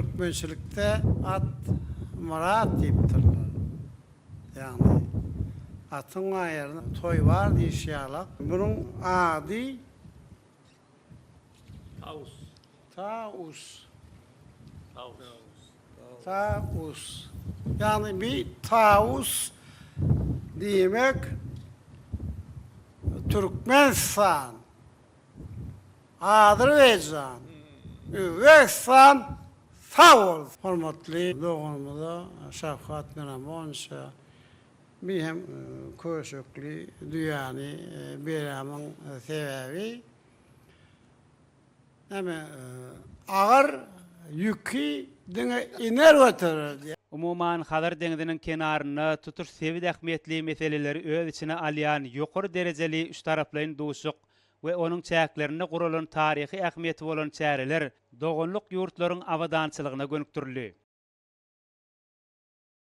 Türkmençilikde at myrat diýipdirler. Ýagny atyň bar ýerinde toý bar diýişi ýalak. Munuň ady Tawus. Tawus. Tawus. Tawus. Ýagny bi tawus diýmek Türkmenistan, Azerbaýjan, Özbegistan sag bolsun! Hormatly doganymyza Şawkat Miramowniçe bi hem köşekli düýäni beremiň sebäbi näme agyr ýüki diňe iner göterer diýýär. Umuman, Hazar deňziniň kenarynda tutuş sebit ähmiýetli meseleleri öz içine alýan ýokary derejeli üçtaraplaýyn duşuşyk we onuň çäklerinde guralan taryhy ähmiýeti bolan çäreler doganlyk ýurtlaryň abadançylygyna gönükdirildi.